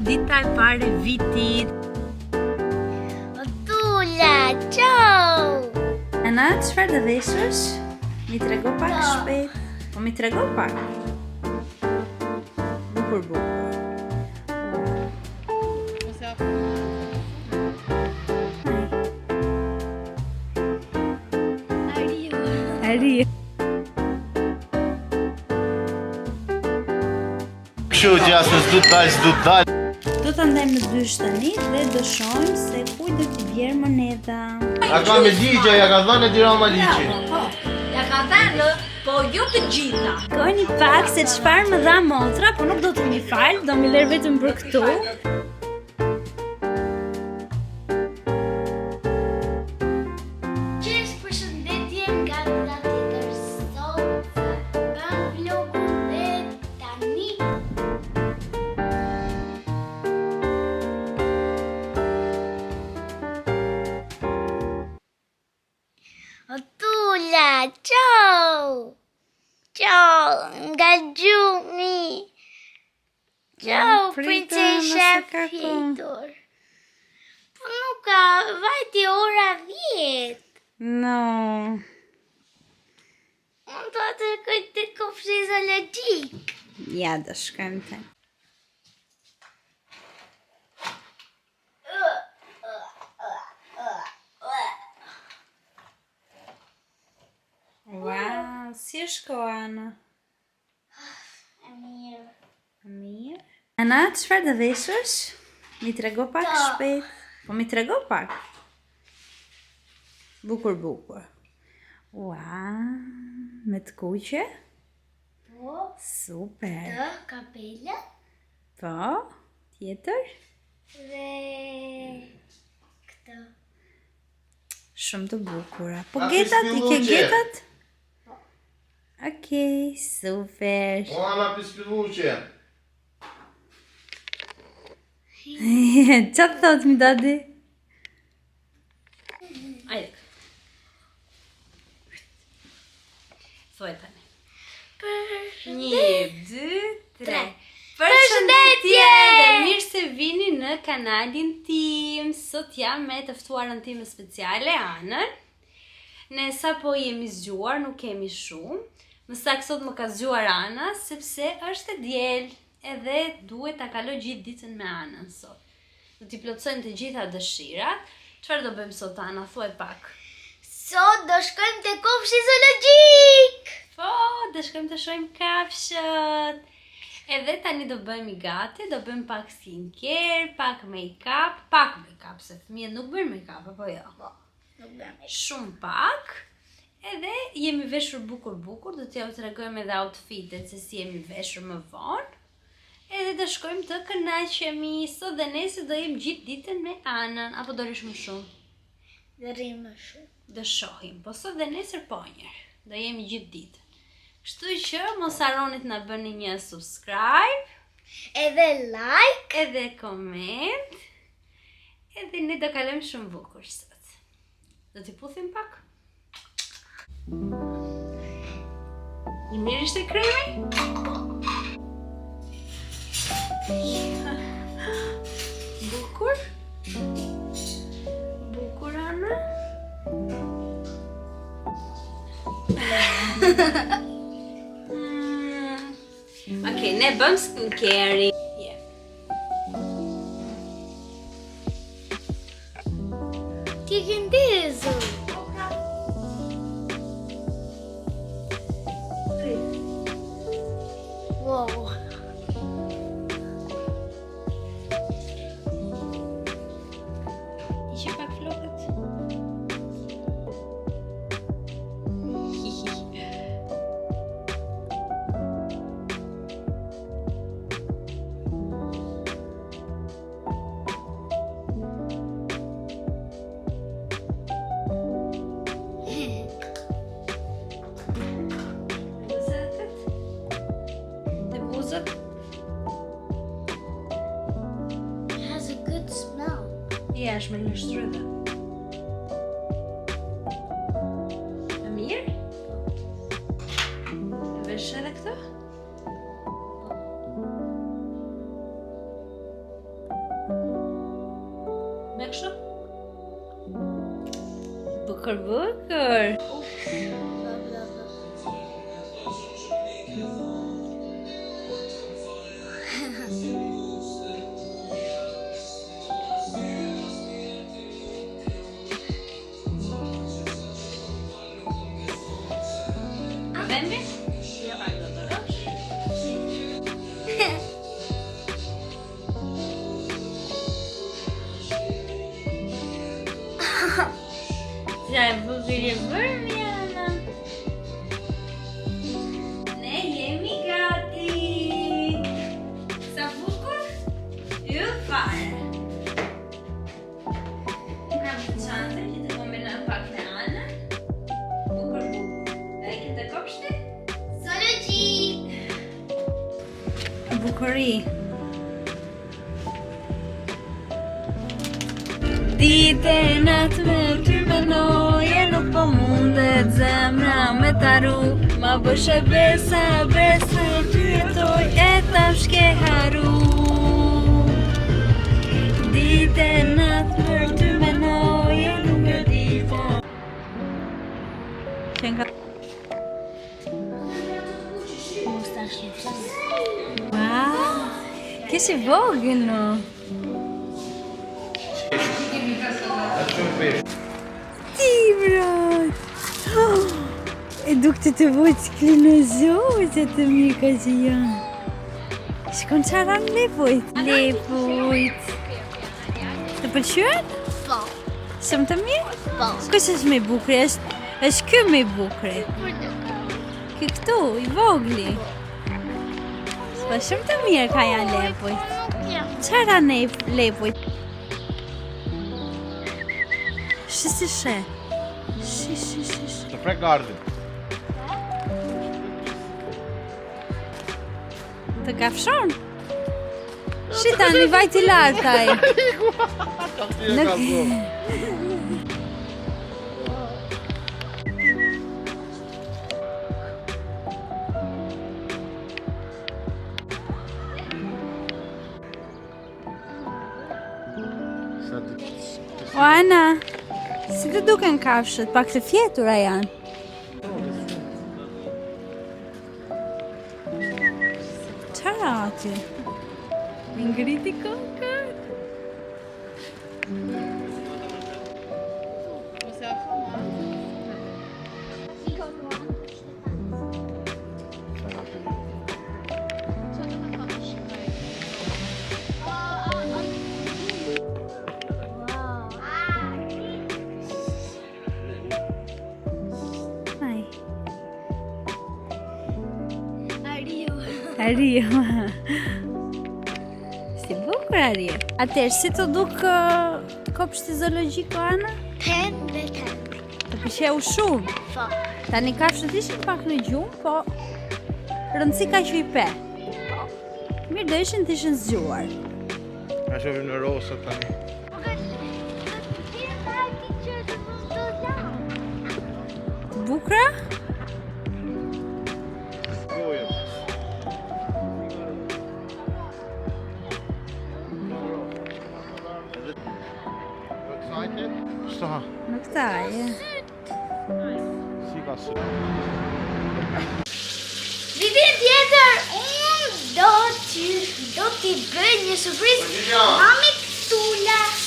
dita e parë e vitit. Tula, ciao! Ana, çfarë do veshësh? Mi trego pak shpejt. Po mi trego pak. Bukur, bukur. Ariu. Ariu. Kështu që asë s'du të dalë, s'du të dalë. Do ta ndajmë në dysh tani dhe do shohim se kujt do t'i bjerë monedha. A ka me ligje, ja ka dhënë Edi Rama ligji. Po, ja ka dhënë, po jo të gjitha. Shikoni pak se çfarë më dha motra, po nuk do të m'i fal, do m'i lërë vetëm për këtu. Qesh përshëndetje nga dita tjetër sot Bëm vlogun dhe tani O Tula, ciao! Ciao, nga gjumi! Ciao, Prit, princesha mos e ka kohë. Fitur. Po nuk ka, vajti ora 10. No. Unë do të shkoj te kopshti zoologjik. Ja, do shkojmë te. Wow, si është koha, Ana? E mirë. Mirë. Ana, çfarë do veshësh? Mi trego pak Po. shpejt. Po mi trego pak. Bukur, bukur. Ua, me të kuqe? Po, Super. të kapela Po, tjetër? dhe këtë. Shumë të bukura. Po A, getat, i ke pispilluqe? getat? Okej, super. O, Ana pispilluqe. Qa të thot mi dadi? Ajde. Thuaj tani. Një, dy, tre. Përshëndetje dhe mirë se vini në kanalin tim. Sot jam me të ftuarën time speciale, Anën. Ne sapo jemi zgjuar, nuk kemi shumë. Më saktë sot më ka zgjuar Ana sepse është e diel, edhe duhet ta kaloj gjithë ditën me Anën sot. Do t'i plotësojmë të gjitha dëshirat. Çfarë do bëjmë sot Ana? Thuaj pak. Sot do shkojmë te kopshti zoologjik. Po, do shkojmë të shohim kafshët. Edhe tani do bëhemi gati, do bëjmë pak skincare, pak make-up, pak make-up, se fëmijët nuk bëjnë make-up, apo jo? Po, nuk bëjmë. Shumë pak. Edhe jemi veshur bukur bukur, do t'ja u tregojmë edhe outfitet se si jemi veshur më vonë. Edhe do shkojmë të kënaqemi. Sot dhe nesër do jem gjithë ditën me Anën, apo do rrish më shumë? Do rrim më shumë. Do shohim, po sot dhe nesër po njërë. Do jemi gjithë ditën. Kështu që mos harroni të na bëni një subscribe, Edhe like. edhe koment. Edhe ne do kalojmë shumë bukur sot. Do t'i puthim pak? I mirë ishte kremi? Bukur? Bukur, Ana? Mm. Okej, ne bëm skincare. Yeah. Ti ke ndezur. Wow. Hiqe pak flokët. Buzët? Te buzët? It has a good smell. Ja, është me lështrydhe. E mirë? E vesh edhe këtë? Bukur, bukur. Vendi? Jo, pak do të rosh. Sa e bukur je bërë, Miana. Ne jemi gati. Sa bukur? Yll fare. Unë kam një çantë që të kombinojmë pak me Anën. Bukur, bukur. E ke te kopshti? Zoologjik. Bukuri. Ditë e natë me ty menoj E nuk po mundet zemra me t'harru Ma bëshe besa, besa ty jetoj E tash ke harru Ditë e natë për ty menoj E nuk e di po Qenka Wow, Kjo si vogël no. Ti bro. E dukte të vockli në zotë të mirë ka që janë. Shikon ça ranë lepujt. Lepujt. Të pëlqyen? Po. Shumë të mirë? Po. Kush është më i bukuri? Është është ky më i bukuri. Ky këtu, i vogli. Po shumë të mirë ka janë lepujt. Ça ranë lepujt? Shi si she. Shi, shi, shi, shi. Të prek gardhin. Të kafshon? Shi tani vajti lart ai. Nuk... Sa të O Ana, si të duken kafshët, pak të fjetura janë. Ça ra aty? Mi ngriti kokën. Ai. Ariu. Ariu. Si bukur Ariu. Atëherë, si t'u duk uh, kopshti zoologjik o Ana? Ten dhe ten. Të pëlqeu shumë. Po. Tani kafshët ishin pak në gjumë, po rëndësi ka që i pe. Po. Mirë do ishin të ishin zgjuar. A shohim në rosat tani. Po këtë këtë arti që të mos do la. Të bukura? Gojën. Excited? Sa? Nuk ta, je. Si ka sy? Vitin tjetër unë do t'i do t'i bëj një surprizë mamit Tulas.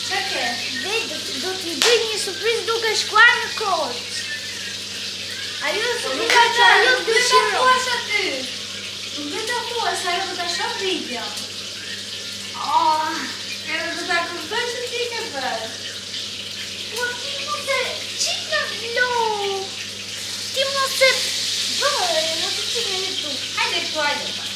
Çka ke? Dhe do, do t'i bëj një surprizë duke shkuar në Korçë. Ajo surpriza që ajo dëshiron. thuash aty. Nuk do ta thuash, ajo do ta shoh video. Oh, Edhe do ta kuptoj që ti ke bërë. po ti mos e qit në vlog. Ti mos e bëj, mos e qit në YouTube. Hajde këtu, hajde pak.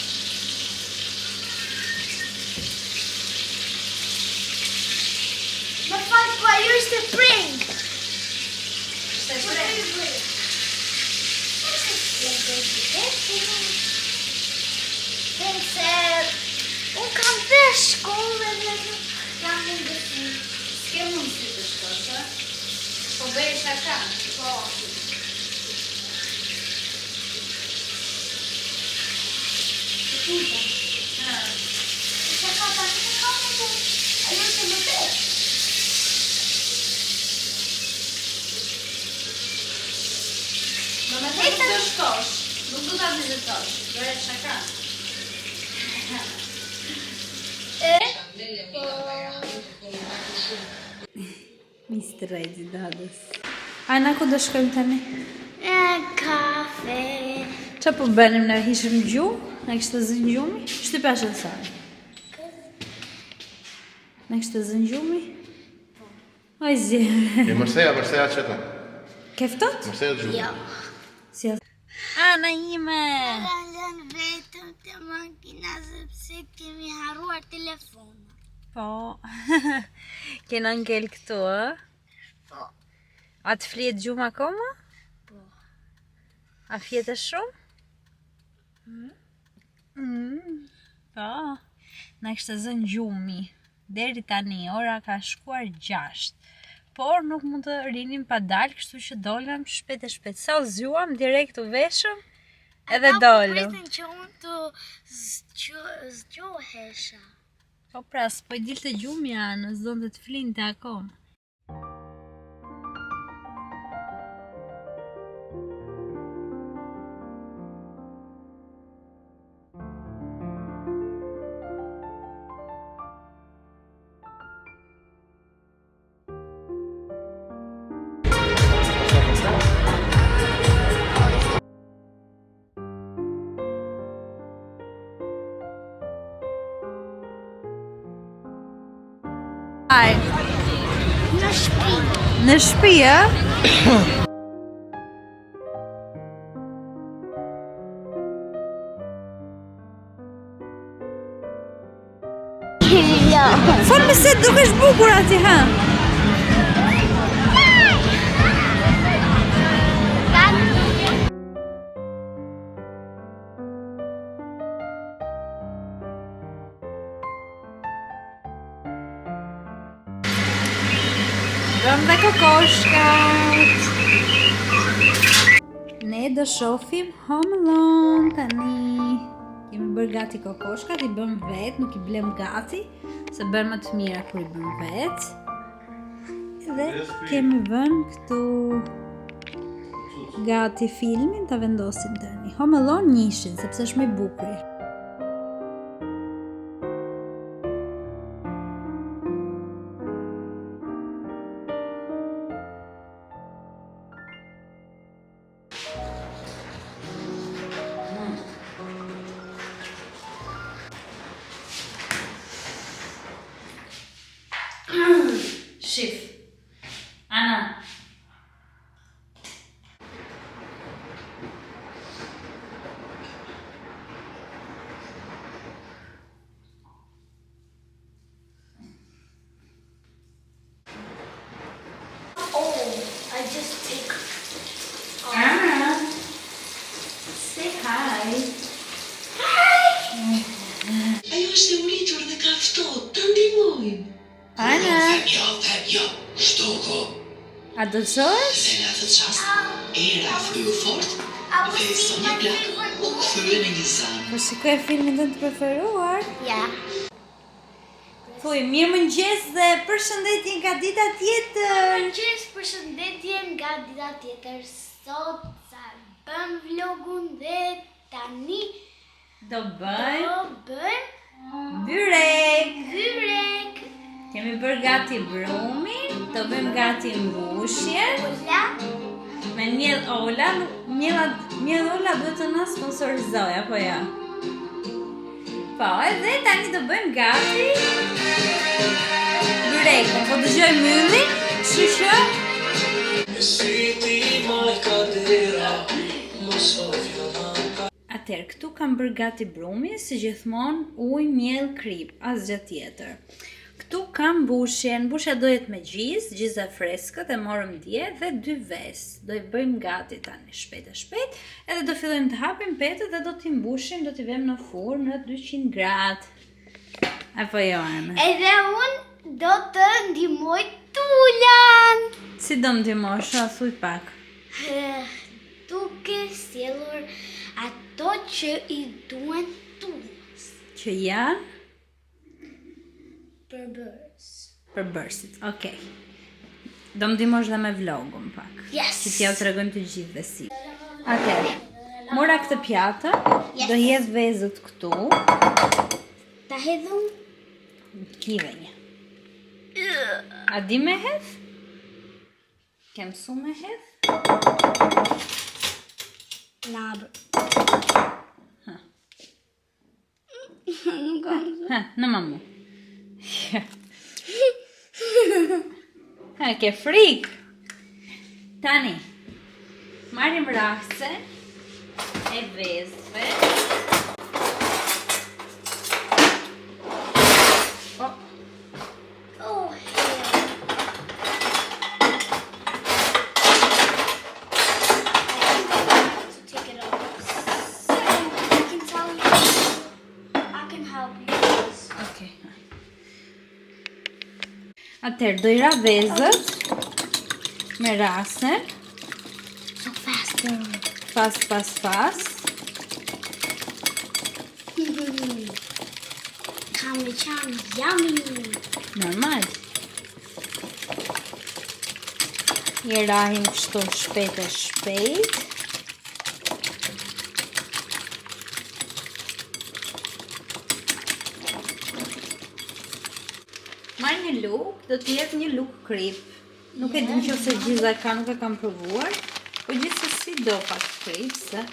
Më fal, po ajo ishte prank. Ishte prank. Se unë kam dhe shkollë dhe nuk kam mundësi. S'ke mundësi të shkosh, ë? Po bëj shaka. Po. Ha. Shaka tani nuk kam mundësi. Ajo është e vërtetë. vizitosh. Nuk do ta vizitosh. Bëre shaka. E? Mr. Rezi dadës. Ana, ku do shkojmë tani? E, kafe. Ça po bënim ne ishim gjumë? Na kishte zënë gjumi? Shtype ashensorin. Na kishte zënë gjumi? Oj, zi. E mërseja, mërseja qëta. Ke ftohtë? Mërseja gjumi. Jo. Si Ana ime! Na kanë lënë vetëm te makina sepse kemi harruar telefonat. Po. Kena ngel këtu, ë? Po. A të flihet gjumë akoma? Po. A fjete shumë? Mm. Mm. Po. Na kishte zënë gjumi. Deri tani, ora ka shkuar 6. Por nuk mund të rinim pa dalë, kështu që dolëm shpejt e shpejt. Sa u zgjuam, direkt u veshëm, edhe dolëm. Ata po pritën që unë të zgjohesha. Po pra, s'po i dilte gjumi Anës, donte të flinte akoma. Ai. Në shtëpi. Në shtëpi, ë? Jo. Fol me se dukesh bukur aty, ha? Bëmë dhe kokoshkat. Ne do shofim Home Alone tani. Kemi bërë gati kokoshkat, i bëmë vetë, nuk i blemë gati, se bëhen më të mira kur i bëmë vetë. Dhe kemi vënë këtu gati filmin, ta vendosim tani. Home Alone njëshin, sepse është më i bukuri. Shif. Ana. Oh, I just take. Ana. Say hi. Ajo është e uritur dhe ka ftohtë, ta ndihmojmë. Ana. Them jo, them jo, shtoko. A do të çohesh? Dhe në atë çast, era fryu fort dhe zonja plak u kthye në një zanë. Po shikoj filmin tënd të preferuar. Ja. Thuj, mirëmëngjes dhe përshëndetje nga dita tjetër. Mirëmëngjes, përshëndetje nga dita tjetër. Sot sa bëm vlogun dhe tani Do bëjmë do bëjmë byrek. byrek. Kemi bërë gati brumin, do bëjmë gati mbushjen Ola, me miell Ola, nuk- miella miell Ola duhet të na sponsorizojë apo jo? Po, edhe tani do bëjmë gati byrekun. Po dëgjojmë yllin, kështu që Si ti maj kadera, mos o vjona Atëherë, këtu kam bërë gati brumin, si gjithmonë, ujë, miell, kripë, asgjë tjetër. Këtu kam mbushjen, mbushja do jetë me gjizë, gjiza e freskët e morëm dje dhe dy vezë. Do i bëjmë gati tani shpejt e shpejt, edhe do fillojmë të hapim petët dhe do t'i mbushim, do t'i vëmë në furrë në 200 gradë. Apo jo, Ana? edhe unë do të ndihmoj Tulan. Si do ndihmosh, a thuj pak. Eh, Duke sjellur ato që i duhen Tulës. Që janë Përbërës. përbërësit. Okej. Do më ndihmosh dhe me vlogun pak. Yes. Që t'ja u tregojmë të gjithëve si. Atëherë. Mora këtë pjatë, Yes. do hedh vezët këtu. Ta hedhum? Hidhe një. A di me hedh? Ke mësu me hedh? Nabër. Nuk kam. Ha, në mamu. Ha, ke frikë. Tani, marrim rrahëse e vezëve. Oh, Oh, hell. I think I have to take it off. So, I can tell you. I can help you guys. okay. Atëherë, do i ra vezët me rrahëse, So fast, girl. fast, fast, fast. Kam me qenë yummy. Normal. I rahim kështu shpejt e shpejt. Marr një lugë, do t'i hedh një lugë krip. Nuk e di nëse gjiza ka, nuk e kam provuar, po gjithsesi do pak krip se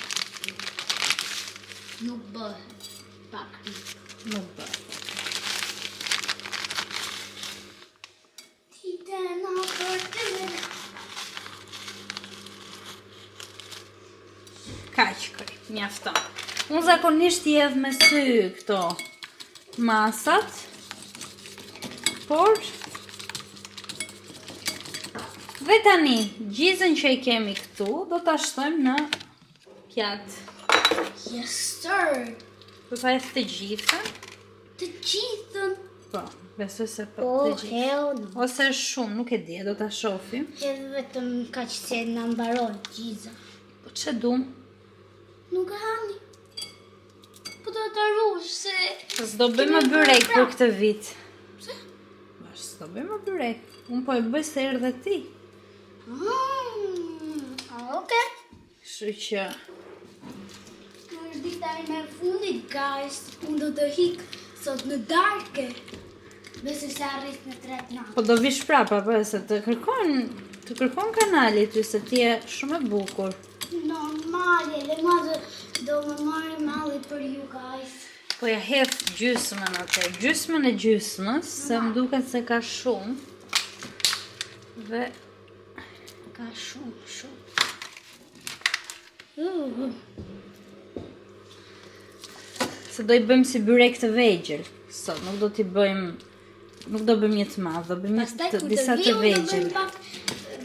Nuk bëhet. Pak. nuk bëhet. Ti të na për të Kaq krip, mjafton. Unë zakonisht i hedh me sy këto masat, por dhe tani gjizën që e kemi këtu do ta shtojmë në pjatë. Yes, sir. Do ta hedh të gjithën. Të gjithën. Po, besoj se po Oh, të gjithën. hell no. Ose është shumë, nuk e di, do ta shohim. Hedh vetëm kaq se na mbaron gjiza. Po ç'e dum? Nuk e hani. Po do ta ruash se Po s'do bëjmë më byrek për këtë vit. Pse? Bash, s'do bëjmë më byrek. Unë po e bëj se erdhe ti. Mm, okay. Kështu që Kjo është dita ime e fundit, guys. Unë do të hik sot në darke. Besoj se arrit në 3 natë. Po do vish prapa, po se të kërkon, të kërkon kanali ty se ti je shumë e bukur. Normale, dhe ma do, do më marrë malli për ju, guys. Po ja hedh gjysmën atë, gjysmën e gjysmës, se më duket se ka shumë. Dhe Ka shumë, shumë. Uh, se do i bëjmë si byrek të vegjël. Sot nuk do t'i bëjmë nuk do bëjmë një të madh, do bëjmë një Pastaj të, kur të disa vi, të unë do vegjël. bëjmë pak,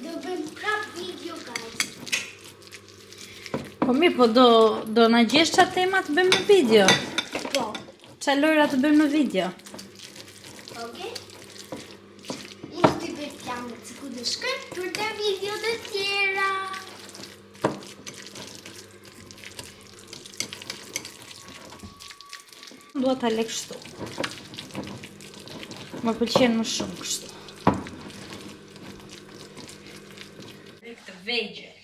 do bëjmë prap video, guys. Po mirë, po do do na gjesh ça tema të bëjmë në video. Po, Ça lojra të bëjmë në video. okej? Unë do t'i bëj planet se ku do shkojmë për të video të tjera. Dua ta lë kështu. Më pëlqen më shumë kështu. Byrek të vegjël.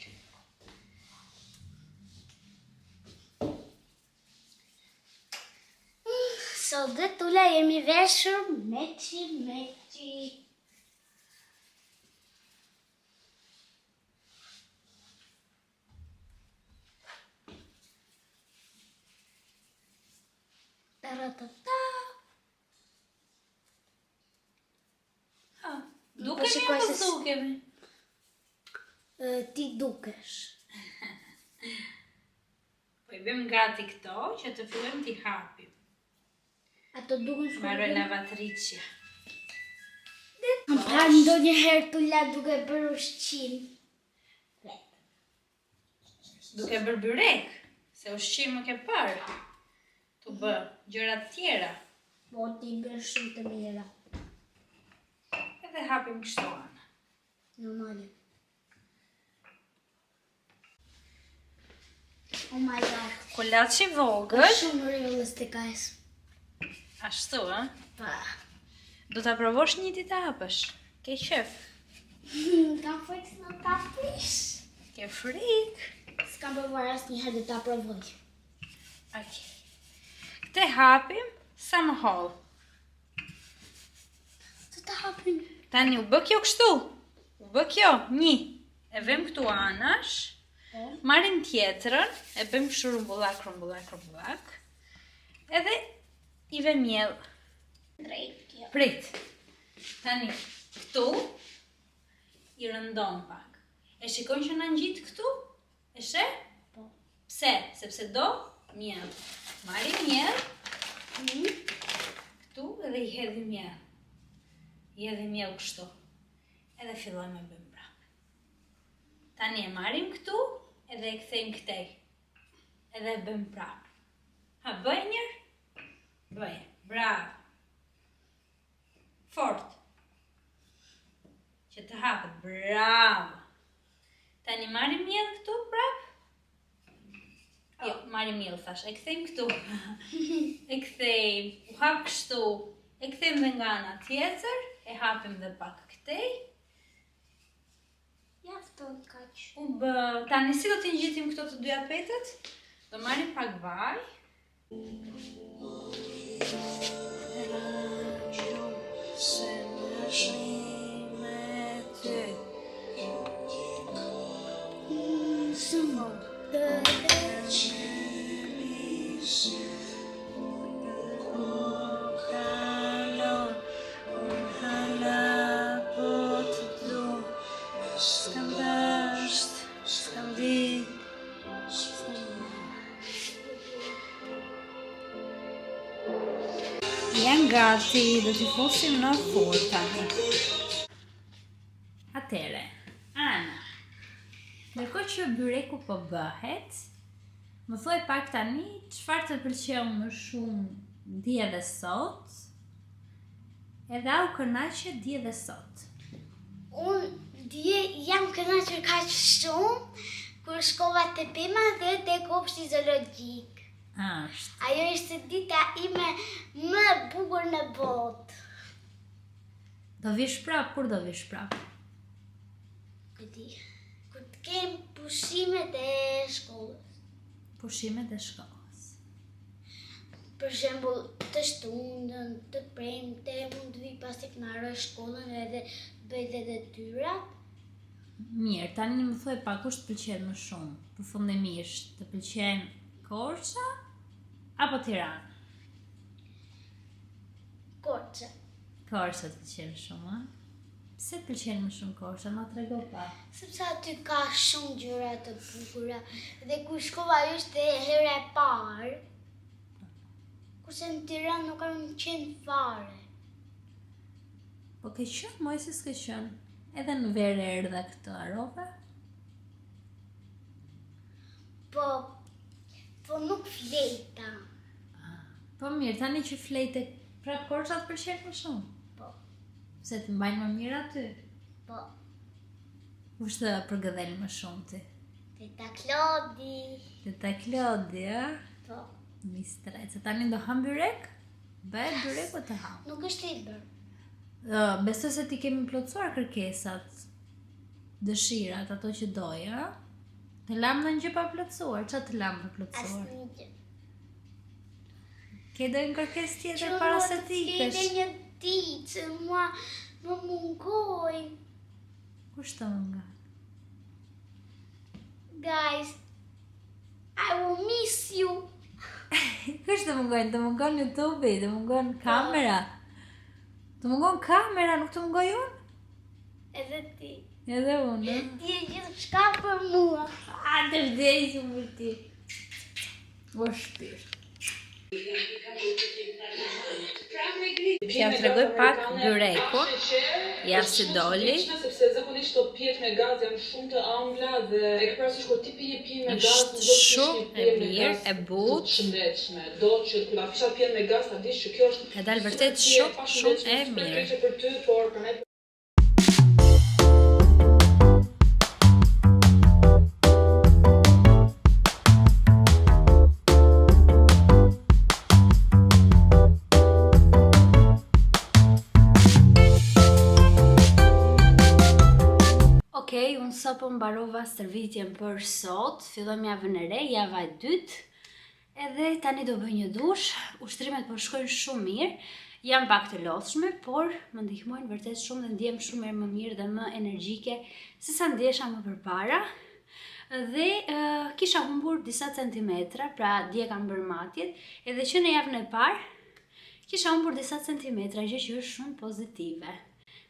Sot dhe Tula jemi veshur meqi meqi. Taratata. Dukemi shikoj apo se s- s'dukemi? E, Ti dukesh. Po i bëjmë gati këto që të fillojmë t'i hapim. Ato duken shumë. Mbaroj lavatriçja. Kam parë ndonjëherë Tula duke bërë ushqim. Duke bërë byrek, se ushqim më ke parë. Tu bë gjëra të tjera. Po ti bën shumë të mira. Edhe hapim kështu anë. Normale. Oh my god. Kolaçi vogël, Shumë realistic, guys. ashtu ë. Pa. Do ta provosh një ditë ta hapësh. Ke qef. Kam frikë se do ta prish. Ke frikë. S'kam provuar asnjëherë do ta provoj. Okej. Këtë e hapim sa më hollë. Do ta hapim. Tani u bë kjo kështu. U bë kjo, një. E vëmë këtu anash. Po. Marrim tjetrën, e bëjmë kështu rrumbullak, rrumbullak, rrumbullak. Edhe i vëmë miell. Drejt kjo. Prit. Tani këtu i rëndon pak. E shikon që na ngjit këtu? E sheh? Po. Pse? Sepse do miell. Marrim miell. Mm. Këtu edhe i hedhim miell. I hedhim miell kështu. Edhe fillojmë e bëjmë prapë. Tani e marrim këtu edhe e kthejmë këtej. Edhe e bëjmë prapë. Ha, bëj njëherë? Bëj. Bravo. Fort. Që të hapet. Bravo. Tani marrim miell këtu prap. Jo, marrim miell thash. E kthejmë këtu. E kthejmë. U hap kështu. E kthejmë dhe nga ana tjetër. E hapim dhe pak këtej. Mjafton kaq. U bë. Tani si do t'i ngjitim këto të dyja petët? Do marrim pak vaj. Janë gati, do t'i fusim në furrë tani. Atëherë, Ana, ndërkohë që byreku po bëhet, më thuaj pak tani, çfarë të pëlqeu më shumë dje dhe sot, edhe a u kënaqe dje dhe sot? Unë dje jam kënaqur kaq shumë kur shkova te pema dhe te kopshti zoologjik. Ashtu. Ajo ishte dita ime më e bukur në botë. Do vish prap, kur do vish prap? Ku di. Kur të kem pushimet e shkollës. Pushimet e shkollës. Për shembull, të shtunën, të premte, mund të vij pasi të mbaroj shkollën edhe të bëj dhe detyrat. Mirë, tani më thuaj pak kush të pëlqen më shumë? Përfundimisht, të pëlqen Korça apo Tirana? Korça. Korça të pëlqen shumë, a? Pse të pëlqen më shumë Korça? Ma trego pak. Sepse aty ka shumë gjëra të bukura dhe kur shkova ajo ishte hera e parë. Kurse në Tiranë nuk kam qenë fare. Po ke qenë, moj si s'ke qenë. Edhe në verë erdhe këtu, harrove? Po, po nuk flejta. Ah, po mirë, tani që flejte, prapë Korça të pëlqen më shumë? Po. Pse të mbajnë më mirë aty? Po. Kush të përgëdhel më shumë ty? Teta Klodi. Teta Klodi, a? Po. Mistrece, tani do ham byrek? Bëhet byreku të ham. Nuk është i bërë. Uh, besoj se t'i kemi plotësuar kërkesat, dëshirat, ato që doje, a? Të lamë ndonjë gjë pa plotësuar, ça të lamë pa plotësuar? Asnjë gjë. Ke ndonjë kërkesë tjetër para se të ikësh? Që një ditë, që mua më mungojnë. Kush të mungon? Guys, I will miss you. Kush të mungojnë? Të mungon YouTube-i, të mungon kamera. Të mungon kamera, nuk të mungoj unë? Edhe ti. Edhe unë. Ti je gjithçka për mua. A të vdes unë për ti. O shpirt. T'jua tregoj pak byrekun, ja si doli. Sepse zakonisht këto pijet me gaz janë shumë të ëmbla dhe e ke parasysh kur ti pi një pije me gaz, nuk do të pish një pije me gaz e butë. të shëndetshme. Do që kur ta pish atë pijen me gaz ta dish që kjo është Ka dalë vërtet shumë shumë e mirë. Super për ty, por prandaj Okej, unë sot Sapo mbarova stërvitjen për sot, fillojmë javën e re, java e dytë. Edhe tani do bëj një dush, ushtrimet po shkojnë shumë mirë. Janë pak të lodhshme, por më ndihmojnë vërtet shumë dhe ndjehem shumë herë më mirë dhe më energjike se sa ndjesha më përpara. Dhe uh, kisha humbur disa centimetra, pra dje kam bërë matjet, edhe që në javën e parë kisha humbur disa centimetra, gjë që është shumë pozitive.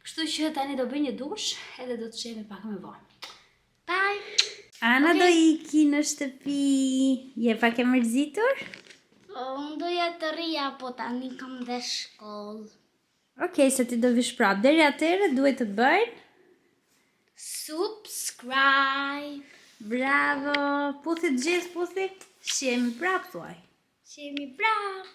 Kështu që tani do bëj një dush edhe do të shihemi pak më vonë. Bye. Ana do iki në shtëpi. Je pak e mërzitur? Po, unë doja të rrija, po tani kam dhe shkollë. Okej, se ti do vish prapë. Deri atëherë duhet të bëjnë. Subscribe. Bravo! Puthi të gjithë, puthi. Shihemi prapë thuaj. Shihemi prapë.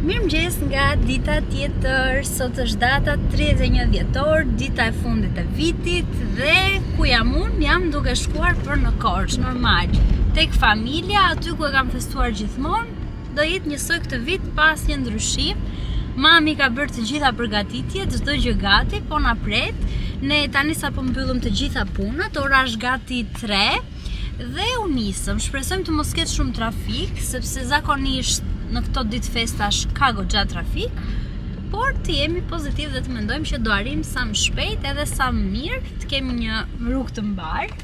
Mirëmëngjes nga dita tjetër, sot është data 31 dhjetor, dita e fundit e vitit dhe ku jam unë, jam duke shkuar për në Korçë, normal, tek familja, aty ku e kam festuar gjithmonë, do jetë njësoj këtë vit pa asnjë ndryshim. Mami ka bërë të gjitha përgatitjet, çdo gjë gati, po na pret. Ne tani sapo mbyllëm të gjitha punët, ora është gati 3. Dhe u nisëm, shpresojmë të mos ketë shumë trafik, sepse zakonisht në këto ditë festash ka goxha trafik, por të jemi pozitiv dhe të mendojmë që do arrijmë sa më shpejt edhe sa më mirë, të kemi një rrugë të mbarë.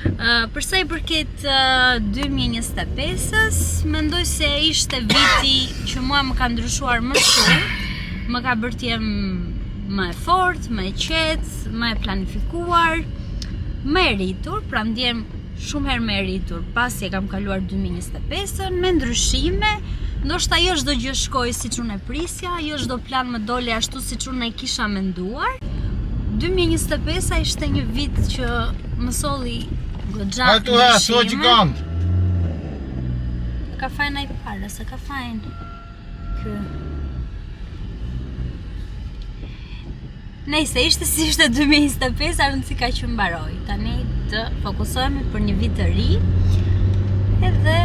Uh, për sa i përket uh, 2025-ës, mendoj se ishte viti që mua më ka ndryshuar më shumë, më ka bërë të jem më e fortë, më e qetë, më e planifikuar, më e rritur, pra ndjehem shumë herë më e rritur pasi e kam kaluar 2025-ën me ndryshime, ndoshta jo çdo gjë shkoi siç unë e prisja, jo çdo plan më doli ashtu siç unë e kisha menduar. 2025-a ishte një vit që më solli goxha ndryshime. Gjigant. Ka fajin ai para, se ka fajin. Ky. Nejse, ishte si ishte 2025, rëndësi ka që mbaroi. Tani të fokusohemi për një vit të ri. Edhe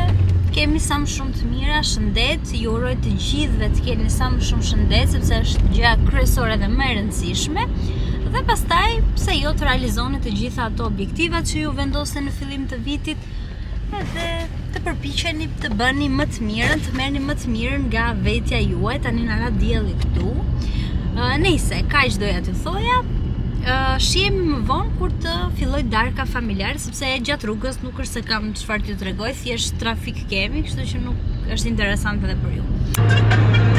kemi sa më shumë të mira, shëndet, ju uroj të gjithëve të keni sa më shumë shëndet, sepse është gjëja kryesore dhe më e rëndësishme. Dhe pastaj, pse jo të realizoni të gjitha ato objektivat që ju vendosni në fillim të vitit, edhe të përpiqeni të bëni më të mirën, të merrni më të mirën nga vetja juaj, tani na ra dielli këtu. Uh, nejse, kaq doja t'ju thoja. Uh, shihemi më vonë kur të fillojë darka familjare, sepse gjatë rrugës nuk është se kam çfarë t'ju tregoj, thjesht trafik kemi, kështu që nuk është interesante edhe për ju.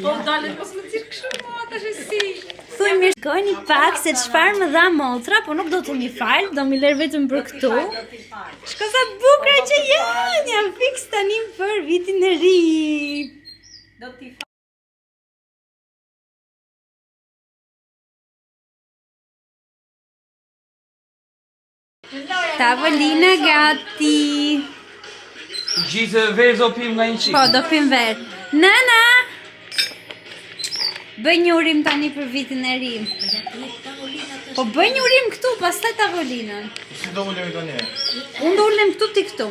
Po dalet mos më nxirr kështu mua tash e si. Thuj mirë, shikojni pak se çfarë më dha motra, po nuk do të m'i fal, do m'i lërë vetëm për këtu. Shiko sa bukura që janë, janë fiks tani për vitin e ri. Do t'i Tavolina gati. Gjithë verë do pim nga një çikë. Po, do pim verë. Nana! Bëj një urim tani për vitin e ri. Po bëj një urim këtu, pastaj tavolinën. Si do ulemi tani? Unë do ulem këtu ti këtu.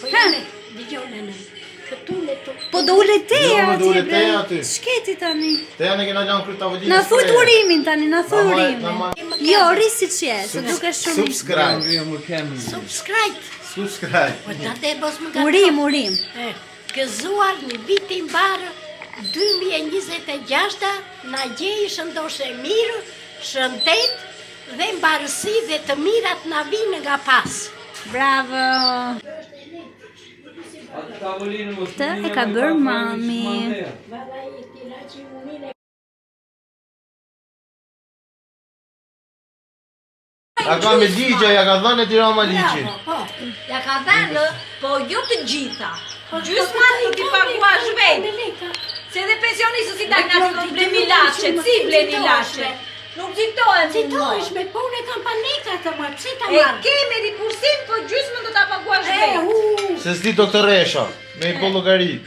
Po Ha. Dëgjo nënë. Këtu le të Po do ulet te Jo, aty. do ulet bre. te aty. Ç'ke ti tani? Te janë e kena lanë kryet tavolinës. Na thuj të urimin tani, na thuj Na maj- urimin. na maj- Jo, rri siç je, se dukesh shumë. Subscribe. subscribe. Subscribe. Po ta te mos më gaboj. Urim, urim. E, Gëzuar një vit i mbarë 2026 na gjej shëndosh e mirë, shëndet dhe mbarësi dhe të mirat na vinë nga pas. Bravo. Këtë e ka bërë mami. A ka me ligje, ja ka dhënë Edi Rama ligjin. Po, ja ka dhënë, po jo të gjitha. Gjysma do t'i paguash vetë. Se edhe pensionistët si dalin aty do blejmë ilaçe, si blejnë ilaçe. Nuk nxitohen. Nxitohesh me punë e kam pa leka të marr, pse ta E marr? kemi rikursim, po gjysmën do ta paguash E, vetë. hu, Se s'di doktoresha, me i bo llogarit.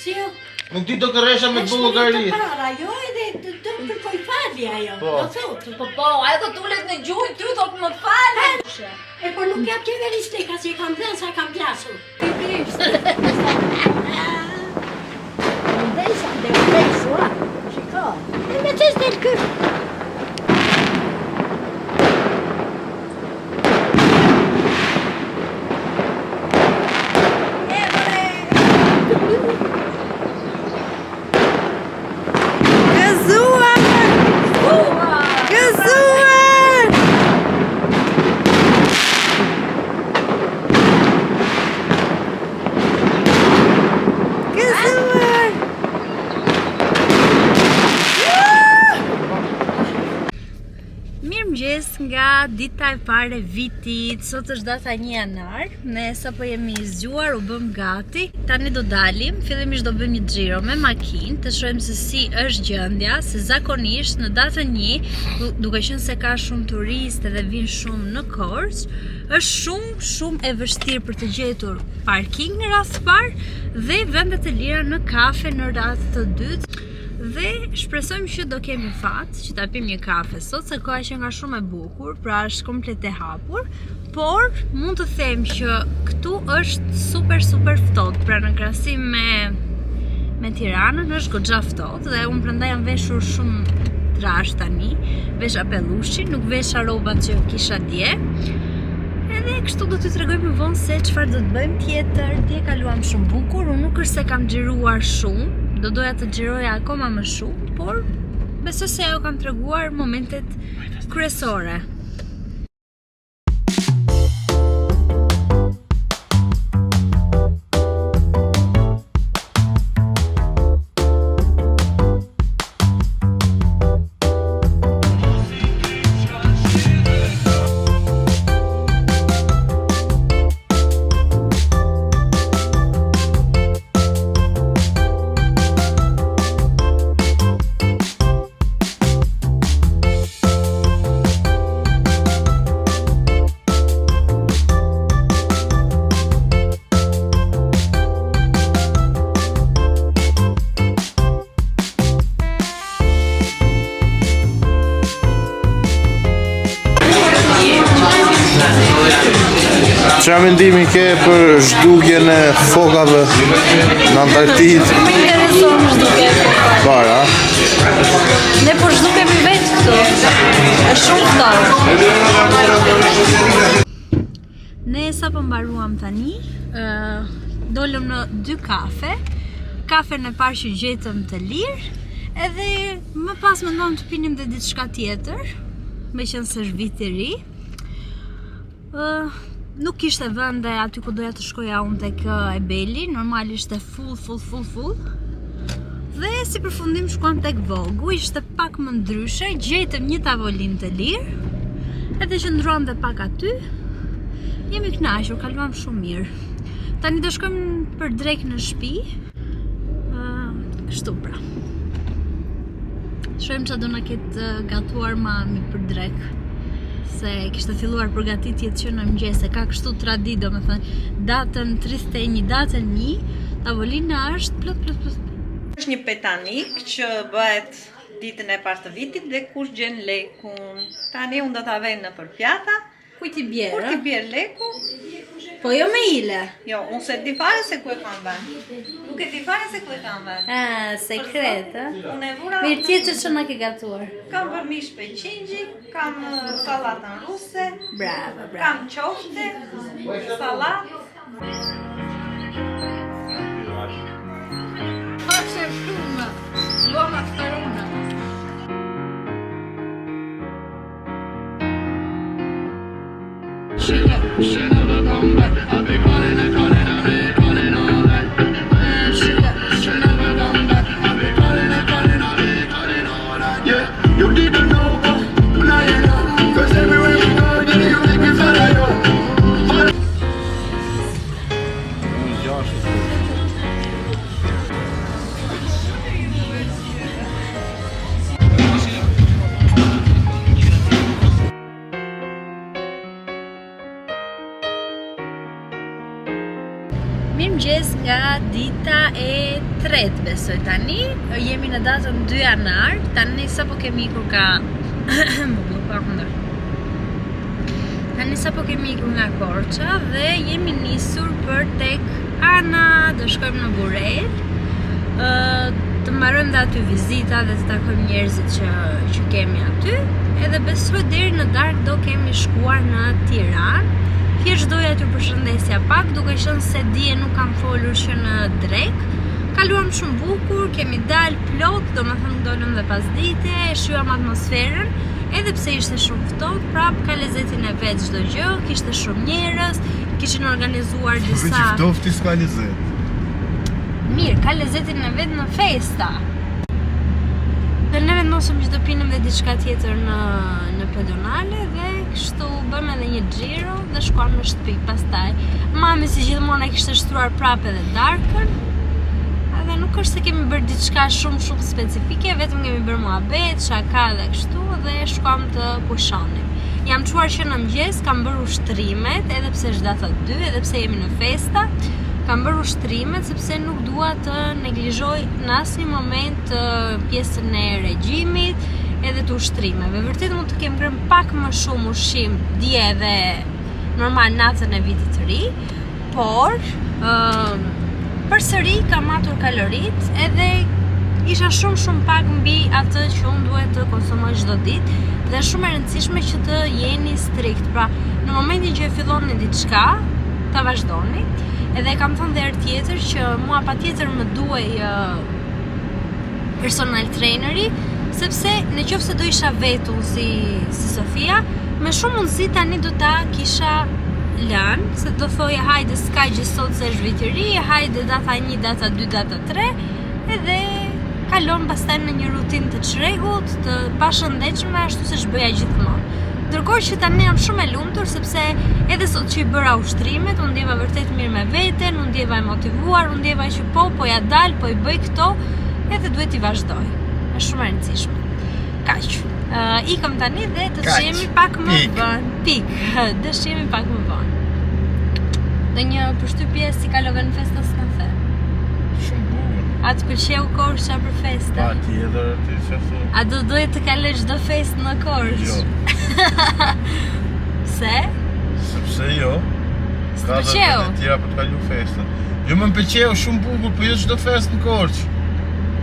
si jo? Nuk di doktoresha me të bo llogarit. Para, jo edhe të të kërkoj falje. ti ajo. Po. Do thotë. Po po, ajo do të ulet në gjunjë ty thotë më fal. E po nuk jap qeverisë leka se i kam dhënë sa kam plasur. Ndesa, ndesa, ua, shiko. E me që s'del ky? Gëzuar! Gëzuar! Gëzuar! Mirëmëngjes nga dita e parë e vitit. Sot është data 1 janar. Ne sapo jemi zgjuar, u bëmë gati. Tani do dalim, fillimisht do bëjmë një xhiro me makinë, të shohim se si është gjendja, se zakonisht në datën 1, duke qenë se ka shumë turistë dhe vijnë shumë në Korçë, është shumë shumë e vështirë për të gjetur parking në radhë të parë dhe vende të lira në kafe në radhë të dytë. Dhe shpresojmë që do kemi fat që ta pimë një kafe sot, se koha qenka shumë e bukur, pra është komplet e hapur, por mund të them që këtu është super super ftohtë, pra në krahasim me me Tiranën është goxha ftohtë dhe unë prandaj jam veshur shumë trash tani, vesha pellushin, nuk vesha rrobat që kisha dje. Edhe kështu do t'ju tregoj më vonë se çfarë do të bëjmë tjetër. Dje kaluam shumë bukur, unë nuk është se kam xhiruar shumë, do doja të xhiroja akoma më shumë, por besoj se ju kam treguar momentet kryesore. Çfarë mendimi ke për zhdukjen e fokave në Antarktidë? Më intereson zhdukja e fokave. Para. Ne po zhdukemi vetë këtu. Është shumë ftohtë. Ne sapo mbaruam tani, ë dolëm në dy kafe. Kafen e parë që gjetëm të lirë, edhe më pas menduam të pinim dhe diçka tjetër, meqenëse është vit i ri. Ë nuk kishte vende aty ku doja të shkoja unë tek Ebeli, normal ishte full full full full. Dhe si përfundim shkuam tek Vogu, ishte pak më ndryshe, gjetëm një tavolinë të lirë, edhe qëndruam dhe pak aty. Jemi kënaqur, kaluam shumë mirë. Tani do shkojmë për drekë në shtëpi. Ë, kështu pra. Shohim çfarë do na ketë gatuar mami për drekë. Se kishte filluar përgatitjet që në mëngjes, e ka kështu traditë, domethënë, datën 31, datën 1, tavolina është plot plot plot. Është një petanik që bëhet ditën e parë të vitit dhe kush gjen lekun. Tani unë do ta vej nëpër pjata. Kujt i bjerë? Kur t'i bjerë leku? Po jo me ile. Jo, unë s'e di fare se ku e kam vënë. Nuk e di fare se ku e kam vënë. Ah, sekret, ë? Unë e vura. Mirë tjetër që na ke gatuar. Kam bërë mish peqingji, kam sallatën ruse. Bravo, bravo. Kam qofte, sallatë. Pashe shumë. Goma faruna. You didn't know, but now you know. 'Cause everywhere we go, you make me follow you. Follow Mirëmëngjes nga dita e tretë besoj tani. Jemi në datën 2 janar, tani sapo kemi ikur ka më bllokua kundër. Tani sapo kemi ikur nga Korça dhe jemi nisur për tek Ana, do shkojmë në Burrel. Ë të mbarojmë dhe aty vizita dhe të takojmë njerëzit që që kemi aty. Edhe besoj deri në darkë do kemi shkuar në Tiranë. Thjesht doja t'ju përshëndesja pak, duke qenë se dje nuk kam folur që në drekë. Kaluam shumë bukur, kemi dalë plot, domethënë dolëm dhe pasdite, e shijuam atmosferën, edhe pse ishte shumë ftohtë, prap ka lezetin e vet çdo gjë, kishte shumë njerëz, kishin organizuar disa Veç i ftohti s'ka lezet. Mirë, ka lezetin e vet në festa. Dhe ne vendosëm që të pinim dhe diçka tjetër në në pedonale dhe kështu bëmë edhe një xhiro dhe shkuam në shtëpi pastaj. Mami si gjithmonë e kishte shtruar prapë edhe darkën. Edhe nuk është se kemi bërë diçka shumë shumë specifike, vetëm kemi bërë muhabet, shaka dhe kështu dhe shkuam të pushonim. Jam çuar që në mëngjes, kam bërë ushtrimet, edhe pse është data 2, edhe pse jemi në festa, kam bërë ushtrimet sepse nuk dua të neglizhoj në asnjë moment pjesën e regjimit edhe të ushtrimeve. Vërtet mund të kem ngrënë pak më shumë ushqim dje dhe normal natën e vitit të ri, por ë përsëri kam matur kaloritë edhe isha shumë shumë pak mbi atë që unë duhet të konsumoj çdo ditë dhe është shumë e rëndësishme që të jeni strikt. Pra, në momentin që e filloni diçka, ta vazhdoni. Edhe e kam thënë dhe herë tjetër që mua patjetër më duhej personal traineri, sepse në qoftë se do isha vetë unë si, si Sofia, me shumë mundësi tani do ta kisha lënë, se do thoja hajde s'ka gjë sot se është vit i ri, hajde data 1, data 2, data 3, edhe kalon pastaj në një rutinë të çrregullt, të pashëndetshme ashtu siç bëja gjithmonë. Ndërkohë që tani jam shumë e lumtur sepse edhe sot që i bëra ushtrimet, u ndjeva vërtet mirë me veten, u ndjeva e motivuar, u ndjeva që po, po ja dal, po i bëj këto, edhe duhet t'i vazhdoj. Është shumë e rëndësishme. Kaq. Uh, ikëm tani dhe të shihemi pak më vonë. Pik. Do shihemi pak më vonë. Ndonjë përshtypje si kalove në festa s'na the? Shumë bukur. A të pëlqeu Korça për festa? Patjetër, ti çfarë thua? A do doje të kalosh çdo festë në Korçë? Jo. Pse? Sepse jo. S'të Ka dhe pëlqeu? vende tjera për të kalu festën. Jo më pëlqeu shumë bukur, po jo çdo festë në Korçë.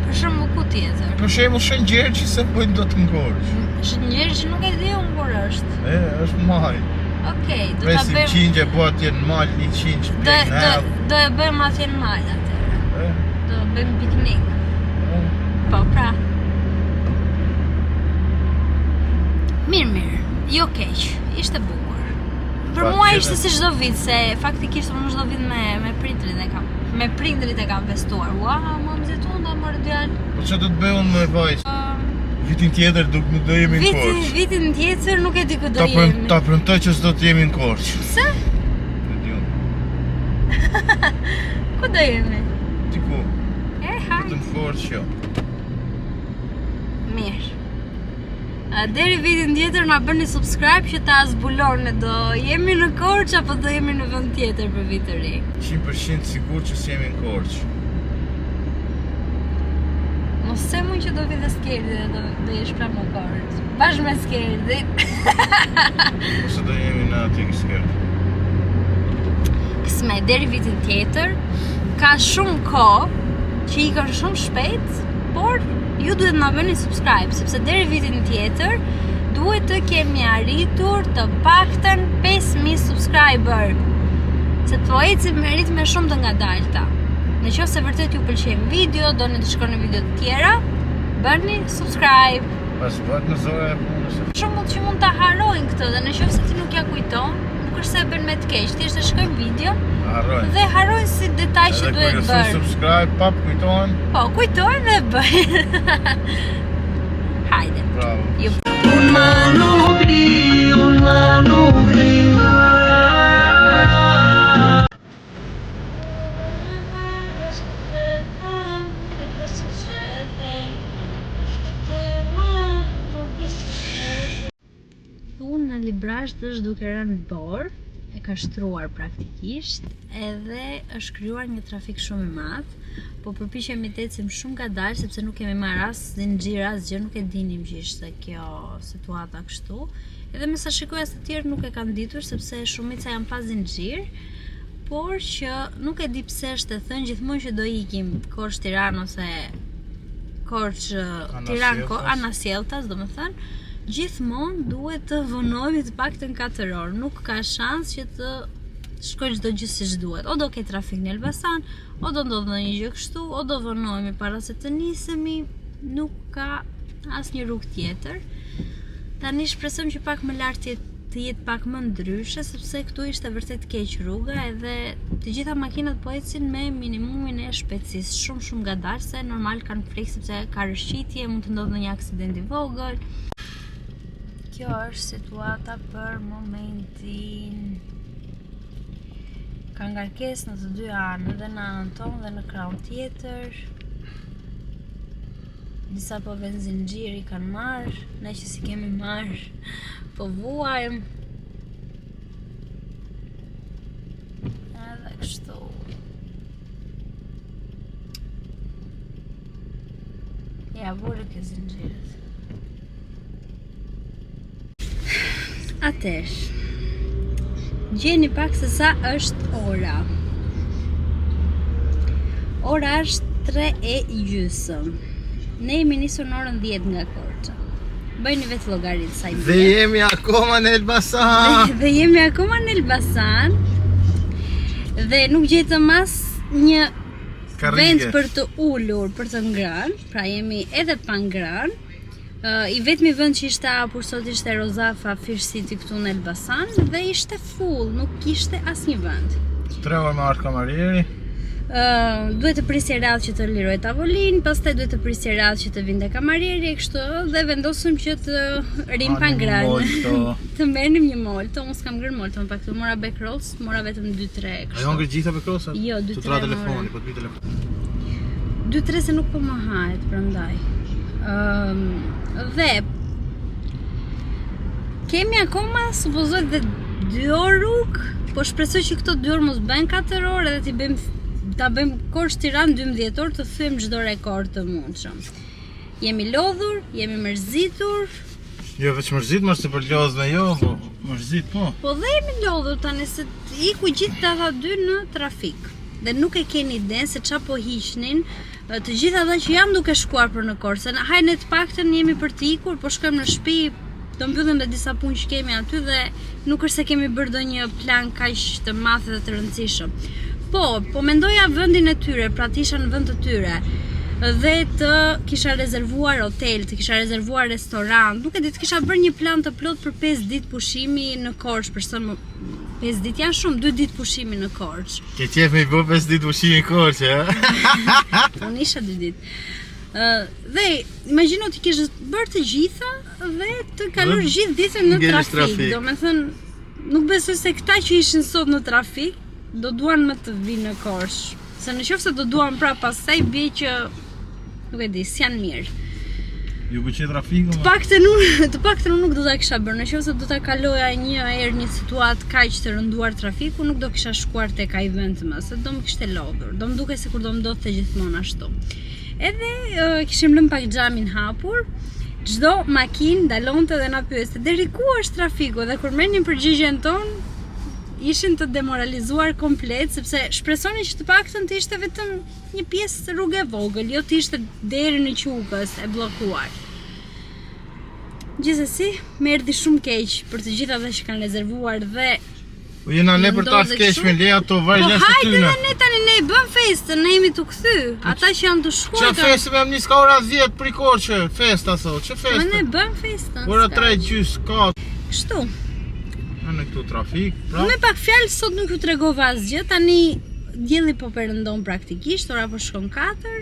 Për shembull ku tjetër? Për shembull Shën Gjergji s'e bëjnë dot në Korçë. Shën Gjergji nuk e di unë kur është. E, është maj. Okej, do ta Presim bëjmë qingje, po atje në mal një qingj do bjen do në do e bëjmë atje në mal atëherë. E, Do bëjmë piknik. e. Po pra. Mirë, mirë. Jo keq. Ishte bukur. Për Pa mua tjetër. ishte si çdo vit, se faktikisht unë çdo vit me me prindrit e kam me prindrit e kam festuar. Ua, më më more djalë. Po çfarë do të bëj unë me vajzë? Vitin tjetër nuk nuk do jemi në Vitin Korçë. vitin tjetër nuk e di ku do Ta prem, jemi. ta premtoj që s'do të jemi në Korçë. Pse? E di unë. Ku do jemi? Diku, E hajde. vetëm në Korçë jo. Mirë. A, Deri vitin tjetër na bëni subscribe që ta zbuloni do jemi në Korçë apo do jemi në vend tjetër për vit të ri. 100% sigurt që s'jemi në Korçë. Mos se mund që do vi dhe Skerdi dhe do, do jesh prapë në Korçë. Bashkë me Skerdin. Ose do jemi në atje ke Skerdi. Kësme, deri vitin tjetër, ka shumë kohë që ikën shumë shpejt, por ju duhet na bëni subscribe, sepse deri vitin tjetër duhet të kemi arritur të paktën 5000 subscriber. Se po ecim me ritme shumë të ngadalta. Në qoftë se vërtet ju pëlqejnë video, doni të shikoni video të tjera, bëni subscribe. Pas bëhet në zora e punës. Shumë mund që mund ta harrojnë këtë dhe në qoftë se ti nuk ja kujton, nuk është se e bën me të keq, thjesht e shikojnë video Harrojnë. dhe harrojnë si detaj që Edhe duhet kur ju bërë. subscribe, pap kujtohen. Po, kujtojnë dhe e bëjnë. Hajde. Bravo. Ju Unë më nuk di, unë më nuk di. Unë në Librazhd është duke rënë borë. e ka shtruar praktikisht edhe është krijuar një trafik shumë i madh. Po përpiqemi të ecim shumë ngadalë sepse nuk kemi marrë as zinxhir asgjë, nuk e dinim që ishte kjo situata kështu. Edhe me sa shikoj as të tjerë nuk e kanë ditur sepse shumica janë pa zinxhir, por që nuk e di pse është e thënë gjithmonë që do ikim Korçë Tiranë ose Korçë Tiranë ko, anasjelltas, domethënë gjithmonë duhet të vonohemi të paktën 4 orë. Nuk ka shans që të shkojë çdo gjë siç duhet. O do ketë trafik në Elbasan, o do ndodhë ndonjë gjë kështu, o do vonohemi para se të nisemi, nuk ka asnjë rrugë tjetër. Tani shpresojmë që pak më lart të jetë të jetë pak më ndryshe sepse këtu ishte vërtet keq rruga edhe të gjitha makinat po ecin me minimumin e shpejtësisë, shumë shumë ngadalë se normal kanë frikë sepse ka rrëshqitje, mund të ndodhë ndonjë aksident i vogël. Kjo është situata për momentin. Ka ngarkesë në të dy anët, dhe në anën tonë dhe në krahun tjetër. Disa po vënë zinxhir i kanë marrë, ne që s'i kemi marrë, po vuajmë. Edhe kështu. Ja, vuri ke zinxhirët. Atëherë, gjeni pak se sa është ora. Ora është 3 e gjysëm. Ne jemi nisur në orën 10 nga Korça. Bëjni vetë llogaritë sa i Dhe jemi akoma në Elbasan. Dhe, dhe jemi akoma në Elbasan. Dhe nuk gjetëm as një vend për të ulur, për të ngrënë, pra jemi edhe pa ngrënë. Uh, I vetmi vend që ishte hapur sot ishte Rozafa Fish City këtu në Elbasan dhe ishte full, nuk kishte asnjë vend. 3 orë me ardhë kamarieri. Uh, duhet të prisje radhë që të lirohej tavolinë, pastaj duhet të prisje radhë që të vinte kamarieri e kështu dhe vendosëm që të rrim pa ngrënë. të merrnim një molto, unë s'kam ngrënë molto, më pak të mora bake rolls, mora vetëm 2-3 kështu. A jo ngre gjitha bake rollsat? Jo, 2-3. Të tra telefoni, po të bi telefoni. 2-3 se nuk po më hahet, prandaj. Ëm dhe kemi akoma supozoj dhe 2 orë rrugë, po shpresoj që këto 2 orë mos bëhen 4 orë edhe t'i bëjmë ta bëjmë Korçë Tiranë 12 orë të thyejmë çdo rekord të mundshëm. Jemi lodhur, jemi mërzitur. Jo veç mërzit, mos të përlodh me jo, po mërzit po. Po dhe jemi lodhur tani se iku gjithë data dy në trafik dhe nuk e keni idenë se ça po hiqnin të gjithë ata që janë duke shkuar për në Korçë. Se hajde ne të paktën jemi për të ikur, po shkojmë në shtëpi, do mbyllim dhe disa punë që kemi aty dhe nuk është se kemi bërë ndonjë plan kaq të madh dhe të rëndësishëm. Po, po mendoja vendin e tyre, pra të isha në vend të tyre dhe të kisha rezervuar hotel, të kisha rezervuar restorant, nuk e di, të kisha bërë një plan të plotë për 5 ditë pushimi në Korçë, për së 5 ditë janë shumë, 2 ditë pushimi në Korçë. Ke qef me i bo 5 ditë pushimi në Korçë, ha? Unë isha 2 ditë. Uh, dhe imagjino t'i kishe bërë të gjitha dhe të kalosh gjithë ditën në trafik. trafik. Domethënë, nuk besoj se këta që ishin sot në trafik do duan më të vinë në Korçë. Se në qoftë se do duan prapë pastaj bie që nuk e di, s'janë mirë. Ju pëlqen trafiku? Të paktën unë, të paktën unë nuk do ta kisha bërë. Në qoftë se do ta kaloja një herë një situatë kaq të rënduar trafiku, nuk do kisha shkuar tek ai vend më, se do më kishte lodhur. Do më dukej sikur do më ndodhte gjithmonë ashtu. Edhe uh, kishim lënë pak xhamin hapur. Çdo makinë ndalonte dhe na pyeste deri ku është trafiku dhe kur merrnin përgjigjen tonë, ishin të demoralizuar komplet sepse shpresonin që të paktën të ishte vetëm një pjesë rrugë e vogël, jo të ishte deri në Qukës e bllokuar. Gjithsesi, më erdhi shumë keq për të gjithë ata që kanë rezervuar dhe Po jena ne për ta keq me le ato vaj po jashtë aty. Po hajde ne tani ne bëm festën, ne jemi tu kthy. Po ata që janë tu shkuar. Çfarë festë më nis ka ora 10 për Korçë, festa sot, ç'festë? Po ne bëm festën. Ora 3 gjys, ka. Kështu. Në këtu trafik, pra. Me pak fjalë sot nuk ju tregova asgjë, tani dielli po perëndon praktikisht, ora po shkon 4,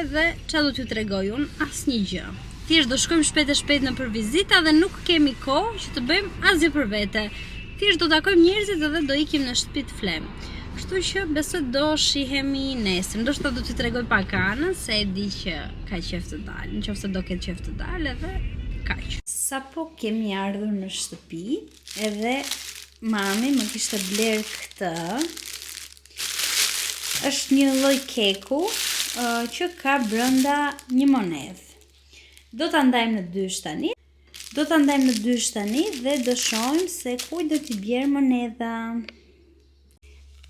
edhe ça do t'ju tregoj unë, asnjë gjë. Thjesht do shkojmë shpejt e shpejt nëpër vizita dhe nuk kemi kohë që të bëjmë asgjë për vete. Thjesht do takojmë njerëzit edhe do ikim në shtëpi të flemë. Kështu që besoj do shihemi nesër. Ndoshta do t'ju tregoj pak Anën se e di që ka qejf të dalë. Në qoftë se do ketë qejf të dalë edhe kaq. Sapo kemi ardhur në shtëpi edhe. Mami më kishte blerë këtë. Është një lloj keku uh, që ka brenda një monedhë. Do ta ndajmë në dysh tani. Do ta ndajmë në dysh tani dhe do shohim se kujt do t'i bjerë monedha.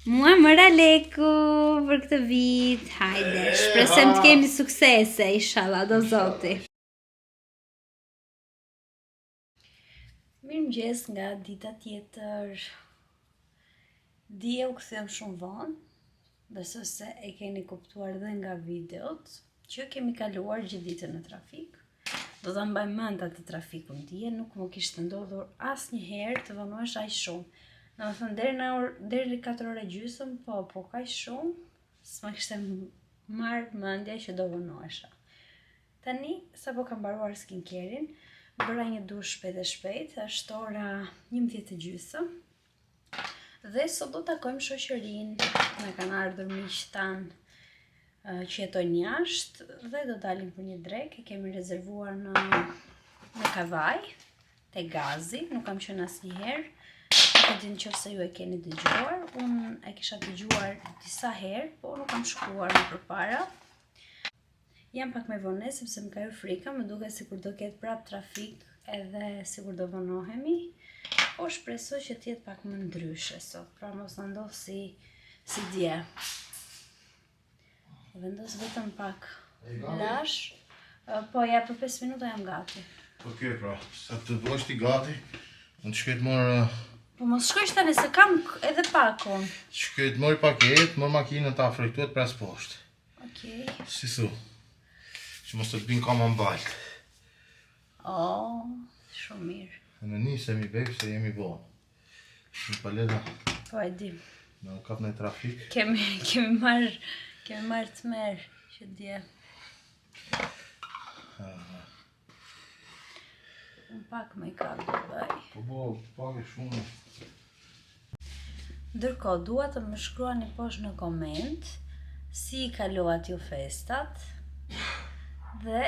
Mua më ra leku për këtë vit. Hajde, shpresojmë të kemi suksese, inshallah, do zoti. Mirëmëngjes nga dita tjetër. Dje u kthyem shumë vonë, besoj se e keni kuptuar dhe nga videot, që kemi kaluar gjithë ditën në trafik. Do ta mbaj mend atë trafikun dje, nuk më kishte ndodhur asnjëherë të vonohesh aq shumë. Domethënë deri në orë, deri në 4 orë e gjysmë, po, po kaq shumë, s'ma kishte marrë mendja që do vonohesha. Tani, sapo kam mbaruar skincare-in, bëra një dush shpejt e shpejt, është ora 11 e gjysmë. Dhe sot do takojmë shoqërinë, na kanë ardhur miqtë tanë që jetojnë jashtë dhe do dalim për një drekë, e kemi rezervuar në në Kavajë, te Gazi, nuk kam qenë asnjëherë. Nuk e di në qoftë se ju e keni dëgjuar, unë e kisha dëgjuar disa herë, po nuk kam shkuar më përpara. Jam pak me vonesë sepse më ka hyrë frika, më duket sikur do ketë prap trafik edhe sikur do vonohemi. Po shpresoj që të jetë pak më ndryshe sot, pra mos na ndodh si si dje. Vendos vetëm pak blush. Po ja për 5 minuta jam gati. Okej, pra, sa të bësh ti gati, unë të shkoj të marr Po mos shkojsh tani se kam edhe pak unë. Shkoj të marr paketë, marr makinën ta afroj këtu e të pres poshtë. Okej. Si thu? Që mos të të bin kama në baltë. Oh, shumë mirë. Në nisemi babe se jemi vonë. Në paleta. Po e di. Na u kap në trafik. Kemi kemi marr kemi marr tmerr që dje. Unë pak make-up do bëj. Po po, pak e shumë. Ndërkohë, dua të më shkruani poshtë në koment si i kaluat ju festat dhe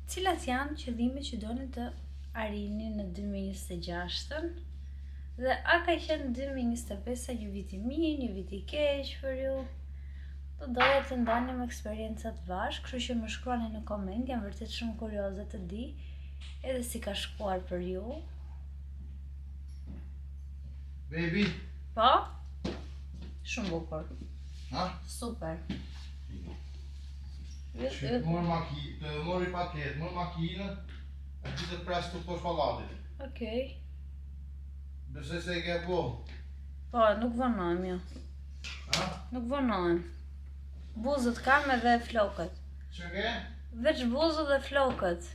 cilat janë qëllimet që doni të arrini në 2026-ën dhe a ka qenë 2025-a një vit i mirë, një vit i keq për ju. Do doja të ndanim eksperiencat bashkë, kështu që më shkruani në koment, jam vërtet shumë kurioze të di edhe si ka shkuar për ju. Baby. Po? Shumë bukur. Ha? Super. Që të marr makinë, të marr paketë, marr makinën, e ti të pres këtu poshtë pallatit. Okej. Besoj se e ke po. Po, nuk vonohem jo. Ha? Nuk vonohem. Buzët kam edhe flokët. Që ke? Veç buzët dhe flokët.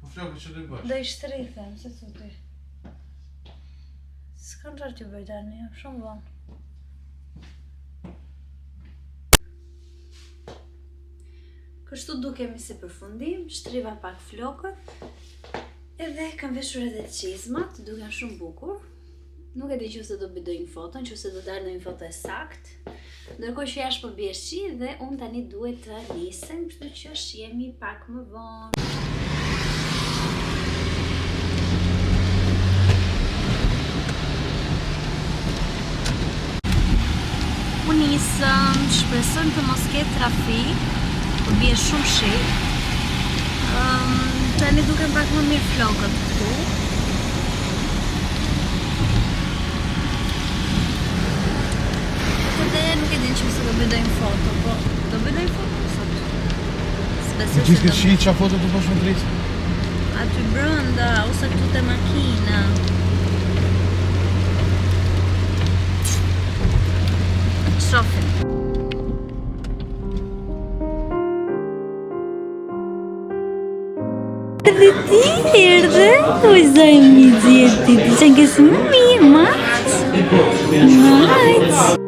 Po flokët që do i bësh? Do i shtrij, them, se të ty. S'kam çfarë t'ju bëj tani, jam shumë vonë. Kështu dukemi si përfundim, shtriva pak flokët, edhe kam veshur edhe çizmat, duken shumë bukur. Nuk e di nëse do bëj ndonjë foto, nëse do dalë ndonjë foto e saktë. Ndërkohë që jashtë po bie shi dhe unë tani duhet të nisem, kështu që shihemi pak më vonë. U nisëm, shpresojmë të mos ketë trafik, po bie shumë shi. Um, tani duken pak më mirë flokët këtu. Edhe nuk e di nëse do bëj ndonjë foto, po do bëj ndonjë foto sot. S'besoj se Gjithë do këtë shi, qa foto të bësh më dritë? Aty brenda ose këtu te makina. Shofim. Erdhe ti, erdhe, oj zaj mi gjeti, ti që në më mirë, mac, mac.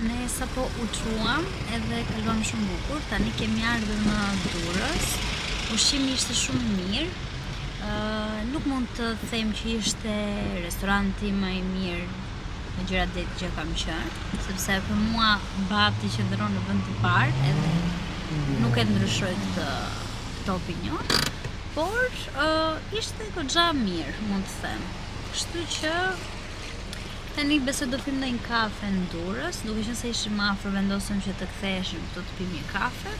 Ne sapo u çuam edhe kaluam shumë bukur. Tani kemi ardhur në Durrës. Ushqimi ishte shumë i mirë. Ë nuk mund të them që ishte restoranti më i mirë. me gjërat e detit që kam qenë, sepse për mua Bati qëndron në vend të parë edhe nuk e ndryshoj këtë këtë opinion, por uh, ishte goxha mirë, mund të them. Kështu që tani besoj do pim ndonjë kafe në Durrës, duke qenë se ishim afër vendosëm që të ktheheshim këtu të pim një kafe.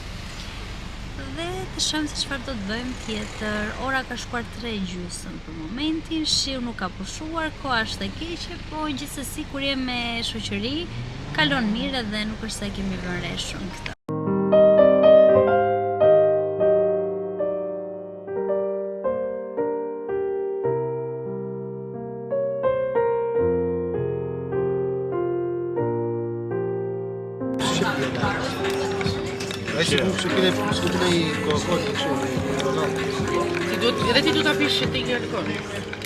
Dhe të shohim se çfarë do të bëjmë tjetër. Ora ka shkuar 3 e gjysmë për momentin, shiu nuk ka pushuar, koha është e keqe, po gjithsesi kur je me shoqëri kalon mirë edhe nuk është se e kemi vënë re shumë këtë. Ai si bukë që kine, s'ku kine i Coca-Cola kështu me Coca-Cola. Ti duhet edhe ti duhet ta pish që të ikë alkooli.